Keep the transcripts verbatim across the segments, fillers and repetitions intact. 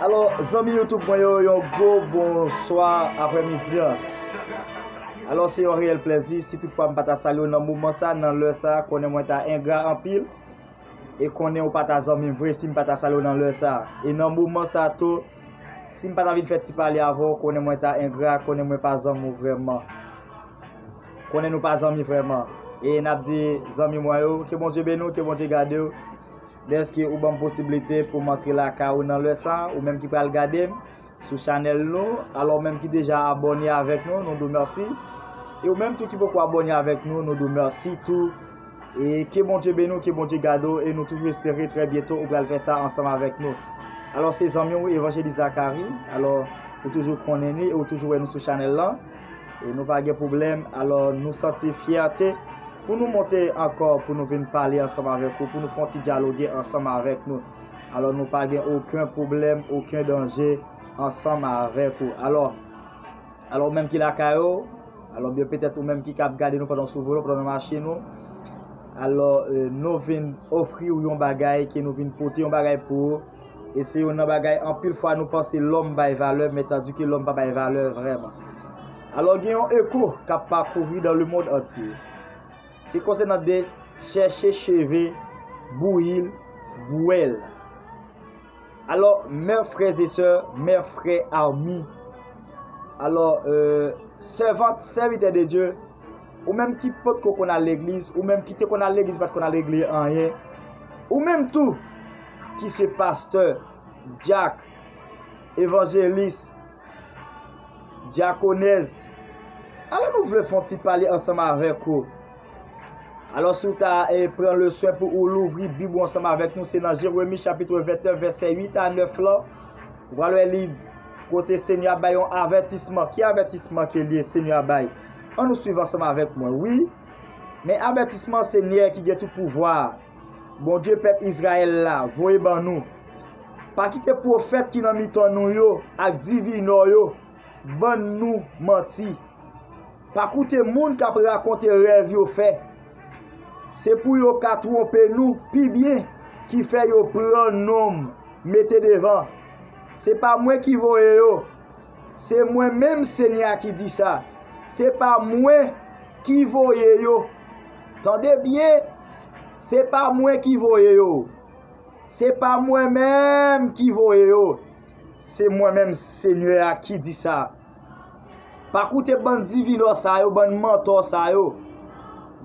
Alò, zanmi YouTube mwen yo, yon gwo bonswa aprèmidi a. Alò, se yon reyèl plèzi. Si toutfwa m pa ta salye w nan moman sa, nan lè sa, konnen mwen ta engra anpil. E konnen ou pa ta zanmi m vre si m pa ta salye w nan lè sa. E nan moman sa tou, si m pa ta vin fè ti pale avè w, konnen mwen ta engra, konnen mwen pa zanmi w vrèman. Konnen nou pa zanmi vrèman. E n ap di zanmi mwen yo, ke Bondye beni w, ke Bondye gade w. Dèske ou ban m posiblite pou m antre lakay ou nan lè sa, ou menm ki pral gade m sou chanèl nou, alò ou menm ki deja abòne avèk nou, nou di w mèsi. E ou menm tou ki poko abòne avèk nou, nou di w mèsi tou. E ke Bondye beni w, ke Bondye gade w, e nou toujou espere trè byento ou pral fè sa ansanm avèk nou. Alò, se zanmi w, Evanjelis Zacharie. Alò, ou toujou konnen li, e ou toujou wè nou sou chanèl lan. E nou pa gen pwoblèm. Alò, nou santi fyète pou nou monte ankò, pou nou vin pale ansanm avèk ou, pou nou fè yon ti dyaloge ansanm avèk nou. Alò, nou pa gen okenn pwoblèm, okenn danje ansanm avèk ou. Alò, alò, ou menm ki lakay ou, alò, byen petèt ou menm ki kab gade nou pandan w sou volo, pandan w nan machin ou. Alò, e, nou vin ofri w yon bagay, ke nou vin pote yon bagay pou ou. E se youn nan bagay, anpil fwa nou panse lòm bay valè, men tandike lòm pa bay valè vrèman. Alò, gen yon eko k ap pakouri dans le monde entier. Se konsènan de chèche cheve, bouyi l, bwè l. Alò, mè frè e sè, mè frè ami. Alò, e, sèvant, sèvitè de Dye, ou menm ki potko konn al legliz, ou menm ki te konn al legliz, pa t konn al regle anyen, ou menm tou ki se pastè, dyak, evanjelis, dyakonèz. Alò, nou vle fè yon ti pale ansanm avèk ou. Alò, si w ta, e, pran le swen pou ou louvri Bib ou ansanm avèk nou, se nan Jeremi chapit vennteyen, vèsè uit a nèf lan, ou pral wè li kote Senyè a bay yon avètisman. Ki avètisman ke li ye, Senyè a bay? Ann nou swiv ansanm avèk mwen, wi. Men avètisman Senyè ki gen tout pouvwa a, Bondye pèp Izrayèl la, voye ban nou. Pa kite pwofèt ki nan mitan nou yo ak divinò yo bann nou manti. Pa koute moun k ap rakonte rèv yo fè. Se pou yo ka twonpe nou pi byen ki fè yo pran non m mete devan. Se pa mwen ki voye yo. Se mwen menm Senyè a ki di sa. Se pa mwen ki voye yo. Tande byen, se pa mwen ki voye yo. Se pa mwen menm ki voye yo. Se mwen menm Senyè a ki di sa. Pa koute bann divinò sa yo, bann mantò sa yo,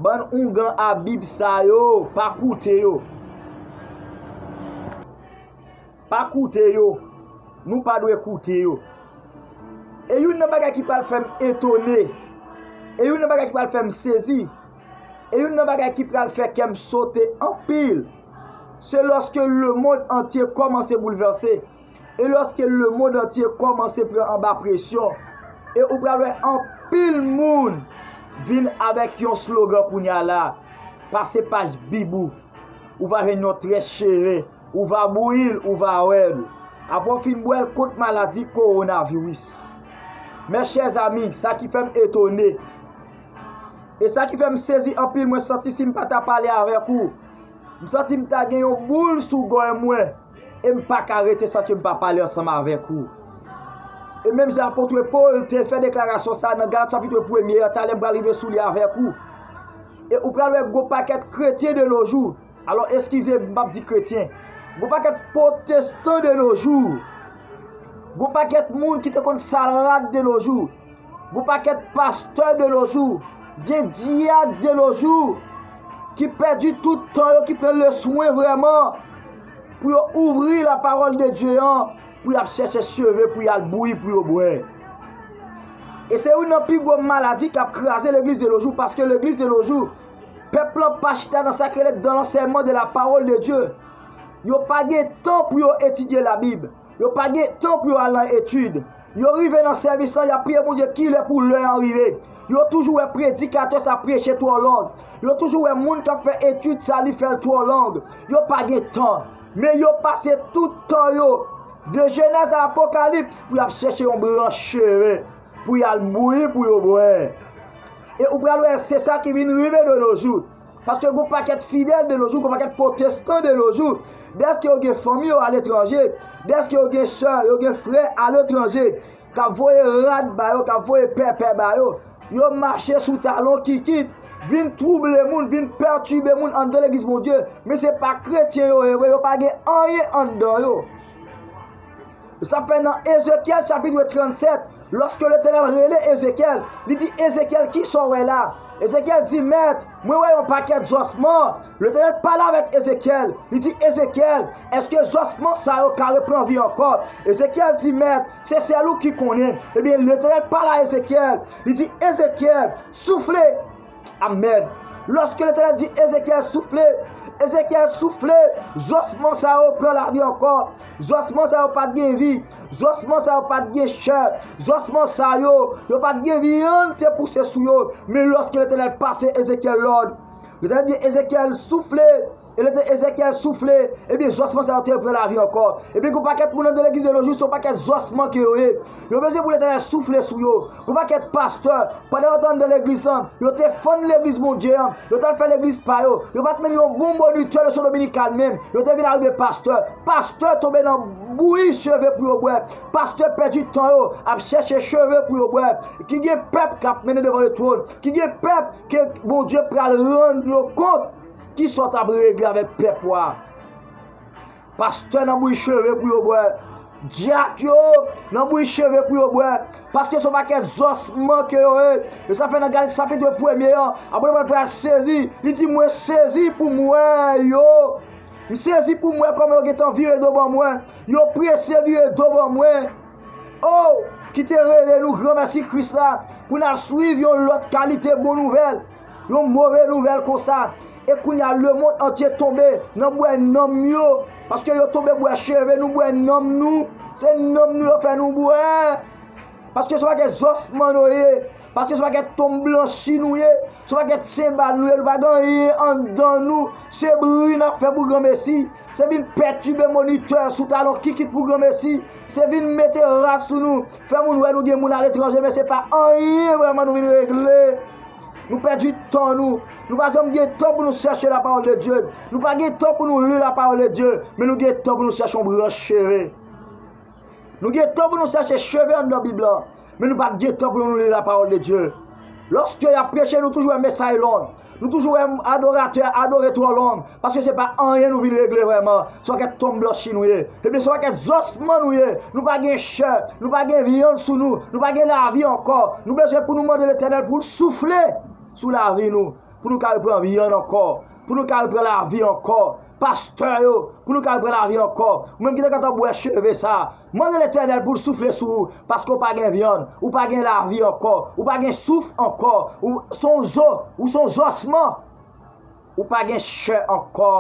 bann oungan a Bib sa yo, pa koute yo. Pa koute yo. Nou pa dwe koute yo. E youn nan bagay ki pral fè m etone, e youn nan bagay ki pral fè m sezi, e youn nan bagay ki pral fè kè m sote anpil, se lòske lemonn antye kòmanse boulvèse, e lòske lemonn antye kòmanse pran anba presyon, e ou pral wè anpil moun vin avèk yon slogan kounye a la, pase paj Bib ou, ou va jwenn yon trèch cheve, ou va bouyi l, ou va wè l. Apre w fin bwè l kont maladi kowonaviris. Mes chers amis, sa ki fè m etone, e sa ki fè m sezi anpil, mwen santi si m pa ta pale avèk ou, m santi m ta gen yon boul sou gòy mwen, e m pa ka rete san ke m pa pale ansanm avèk ou. E menm jan apot Pòl te fè deklarasyon sa a nan Galat chapit premye a, talè m pral rive sou li avèk ou. E ou pral wè gwo pakèt kretyen de nos jours. Alò, eskize m, m p ap di kretyen. Gwo pakèt pwotestan de nos jours. Gwo pakèt moun ki te konn sal rad de nos jours. Gwo pakèt pastè de nos jours. Gen dyak de nos jours ki pèdi tout tan yo, ki pran le swen vrèman pou yo ouvri lapawòl de Dye an, pou y ap chèche cheve, pou y al bouyi, pou yo bwè. E se youn nan pi gwo maladi k ap kraze legliz de nos jours, paske legliz de nos jours, pèp lan pa chita nan sa k rele dans l'enseignement de la parole de Dieu. Yo pa gen tan pou yo etidye Labib. Yo pa gen tan pou yo al nan etid. Yo rive nan sèvis lan, y ap priye Bondye kilè pou lè an rive. Yo toujou wè predikatè sa preche twò long. Yo toujou wè moun k ap fè etid sa li fè l twò long. Yo pa gen tan. Men yo pase tout tan yo, de Jenèz a Apokalips, pou y ap chèche yon branch cheve, pou y al bouyi, pou yo bwè. E ou pral wè, se sa ki vin rive de nos jours. Paske gon pakèt fidèl de nos jours, gon pakèt pwotestan de nos jours, dèske yo gen fanmi yo aletranje, dèske yo gen sè, yo gen frè aletranje, k ap voye rad ba yo, k ap voye pèpè ba yo. Yo mache sou talon kikit, vin twouble moun, vin pètibe moun anndan legliz Bondye. Men se pa kretyen yo ye vre, yo pa gen anyen anndan yo. Sa fè nan Ezekyèl chapit trannsèt, lòske Letènèl rele Ezekyèl, li di, Ezekyèl, kisa w wè la? Ezekyèl di, Mèt, mwen wè yon pakèt zòsman. Letènèl pale avèk Ezekyèl, li di, Ezekyèl, èske zòsman sa yo ka repran vi ankò? Ezekyèl di, Mèt, se sèl ou ki konnen. Ebyen, Letènèl pale a Ezekyèl, li di, Ezekyèl, soufle. Amèn. Lòske Letènèl di Ezekyèl soufle, Ezekyèl soufle, zòsman sa yo pran lavi ankò. Zòsman sa yo pa t gen vi. Zòsman sa yo pa t gen chè. Zòsman sa yo, yo pa t gen vyann te pouse sou yo. Men lòske Letènèl pase Ezekyèl lòd, Letènèl di Ezekyèl soufle, e Letè-, Ezekyèl soufle, ebyen, zòsman sa yo te pran lavi ankò. Ebyen, gon pakèt moun anndan legliz de nos jours, se yon pakèt zòsman ke yo ye. Yo bezwen pou Letènèl soufle sou yo. Gon pakèt pastè, pandan yo te anndan legliz lan, yo te fann legliz Bondye an, yo t al fè legliz pa yo. Yo pa t menm yon bon monitè leson dominikal menm. Yo te vin arive pastè. Pastè tonbe nan bouyi cheve pou yo bwè. Pastè pèdi tan yo ap chèche cheve pou yo bwè. Ki gen pèp k ap mennen devan le twòn. Ki gen pèp ke Bondye pral rann yo kont. Kisa w t ap regle avèk pèp ou a? Pastè nan bouyi cheve pou yo bwè. Dyak yo nan bouyi cheve pou yo bwè. Paske se yon pakèt zòsman ke yo ye. E sa fè nan Galat chapit premye an, apre Pòl pral sezi, li di, Mwen sezi pou m wè yo. M sezi pou m wè kòman yo gentan vire do ban mwen. Yo prese vire do ban mwen. O, ki te rele nou granmèsi Kris la pou n al swiv yon lòt kalite bon nouvèl, yon move nouvèl konsa. E kounye a, lemonn antye tonbe nan bwè nanm yo, paske yo tonbe bwè cheve nou, bwè nanm nou. Se nanm nou yo fè nou bwè. Paske se pa gen zòsman nou ye. Paske se pa gen tonm blanchi nou ye. Se pa gen senbal nou ye. Nou pa gen anyen anndan nou. Se bri n ap fè pou granmesi. Se vin pètibe monitè sou talon kikit pou granmesi. Se vin mete rad sou nou. Fè moun wè nou gen moun aletranje, men se pa anyen vrèman nou vin regle. Nou pèdi tan nou. Nou pa janm gen tan pou nou chèche la parole de Dieu. Nou pa gen tan pou nou li la parole de Dieu. Men nou gen tan pou nou chèche yon branch cheve. Nou gen tan pou nou chèche cheve anndan Bib lan, men nou pa t gen tan pou nou li la parole de Dieu. Lòske y ap preche, nou toujou wè mesaj long. Nou toujou wè adoratè adore twò long, paske se pa anyen nou vin regle vrèman. Se yon pakèt tonm blanchi nou ye. Ebyen, se yon pakèt zòsman nou ye. Nou pa gen chè, nou pa gen vyann sou nou, nou pa gen lavi ankò. Nou bezwen pou nou mande Letènèl pou l soufle sou lavi nou, pou nou ka reprann vyann ankò, pou nou ka reprann lavi ankò. Pastè yo, pou nou ka reprann lavi ankò. Ou menm ki te gentan bwè cheve sa, mande Letènèl pou l soufle sou ou, paske w pa gen vyann, ou pa gen lavi ankò, ou pa gen souf ankò, ou se yon zo, ou se yon zòsman, ou pa gen chè ankò.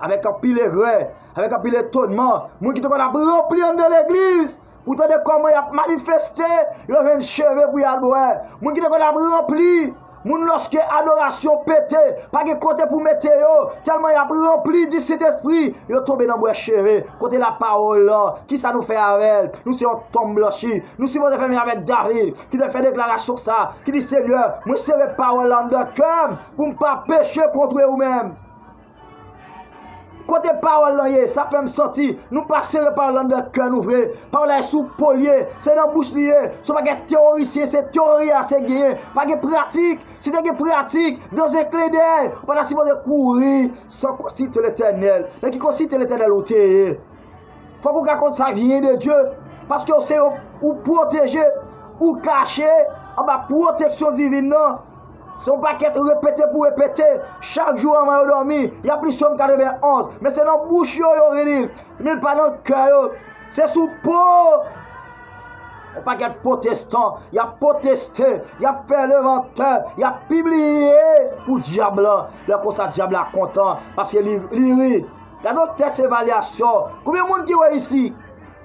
Avèk anpil erè, avèk anpil etonman, moun ki te konn ap ranpli anndan legliz, pou tande kòman y ap manifeste, yo jwenn cheve pou y al bwè. Moun ki te konn ap ranpli, moun lòske adorasyon pete, pa gen kote pou mete yo, tèlman y ap ranpli di Sentespri, yo tonbe nan bwè cheve. Kote lapawòl lan? Kisa nou fè avè l? Nou se yon tonm blanchi. Nou sipoze fè menm avèk David, ki te fè deklarasyon sa, ki di, Senyè, mwen sere pawòl la anndan kè m, pou m pa peche kont ou menm. Kote pawòl lan ye? Sa fè m santi nou pa sere pawòl lan anndan kè nou vre. Pawòl la sou po l ye, se nan bouch li ye. Se yon pakèt teyorisyen, se teyori a se genyen. Pa gen pratik. Si te gen pratik, dans un clin d'œil, ou pa ta sipoze kouri san konsilte Letènèl. Nan ki konsilte Letènèl ou te ye? Fòk ou ka konn sa vyen de Dye, paske w se yon, ou pwoteje, ou kache anba pwoteksyon divin nan. Se yon pakèt repete pou repete, chak jou anvan yo dòmi, y ap li Sòm katrevenn onz, men se nan bouch yo yo reli l, men l pa nan kè yo. Se sou po. Yon pakèt pwotestan, y ap pwoteste, y ap fè levantè, y ap pibliye pou dyab lan. Lè konsa, dyab la kontan, paske li, li ri. Gade yon tèks evalyasyon. Konbyen moun ki reyisi?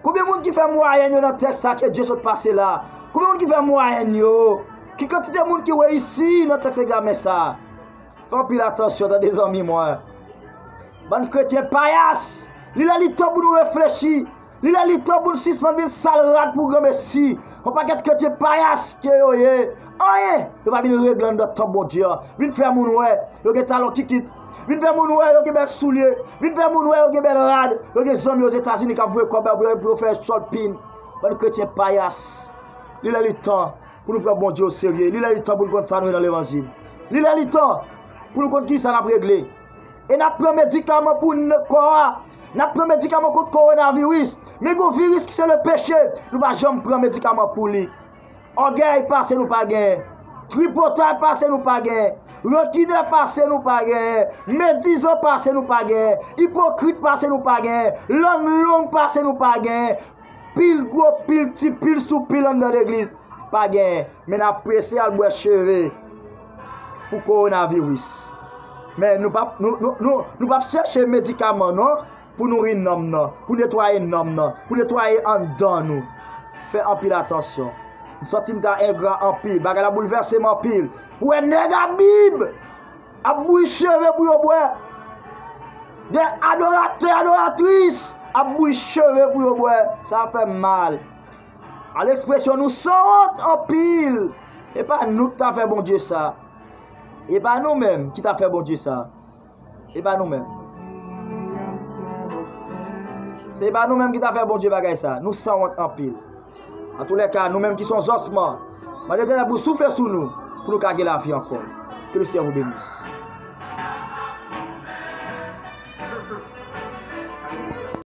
Konbyen moun ki fè mwayèn yo nan tèks sa ke Dye sot pase la? Konbyen moun ki fè mwayèn yo? Ki kantite moun ki reyisi nan tèks egzamen sa? Fè anpil atansyon, tande, zanmi mwen. Bann kretyen payas, li lè li tan pou nou reflechi. Li lè li tan pou nou sispann vin sal rad pou granmesi. Yon pakèt kretyen payas ke yo ye. Anyen! Yo pa vin regle anndan tanp Bondye an. Vin fè moun wè yo gen talon kikit. Vin fè moun wè yo gen bèl soulye. Vin fè moun wè yo gen bèl rad. Yo gen zanmi Ozetazini k ap voye kòb ba yo pou yo fè shopping. Bann kretyen payas. Li lè li tan pou nou pran Bondye oserye. Li lè li tan pou nou konn sa nou ye nan levanjil. Li lè li tan pou nou konn kisa n ap regle. E n ap pran medikaman pou n-, kò a. N ap pran medikaman kont kowonaviris. Men gen yon viris ki se le peche. Nou pa janm pran medikaman pou li. Ògèy pase nou pa genyen. Tripotay pase nou pa genyen. Rankinè pase nou pa genyen. Medizan pase nou pa genyen. Ipokrit pase nou pa genyen. Lang long pase nou pa genyen. Pil gwo, pil ti, pil sou pil anndan legliz pa genyen. Men n ap prese al bwè cheve pou kowonaviris. Men nou p ap, nou, nou, nou, nou p ap chèche medikaman non, pou nouri nanm nan, pou netwaye nanm nan, pou netwaye anndan nou. Fè anpil atansyon. M santi m ta engra anpil. Bagay la boulvèse m anpil. Pou wè nèg a Bib ap bouyi cheve pou yo bwè. De adoratè, adoratris ap bouyi cheve pou yo bwè. Sa fè m mal. A lekspresyon nou sanwont anpil. E pa nou ki ta fè Bondye sa. E pa nou menm ki ta fè Bondye sa. E pa nou menm. Se pa nou menm ki ta fè Bondye bagay sa. Nou sanwont anpil. Antoulèka, nou menm ki se yon zòsman, mande Letènèl pou soufle sou nou, pou nou ka gen lavi ankò. Ke le Seigneur vous bénisse.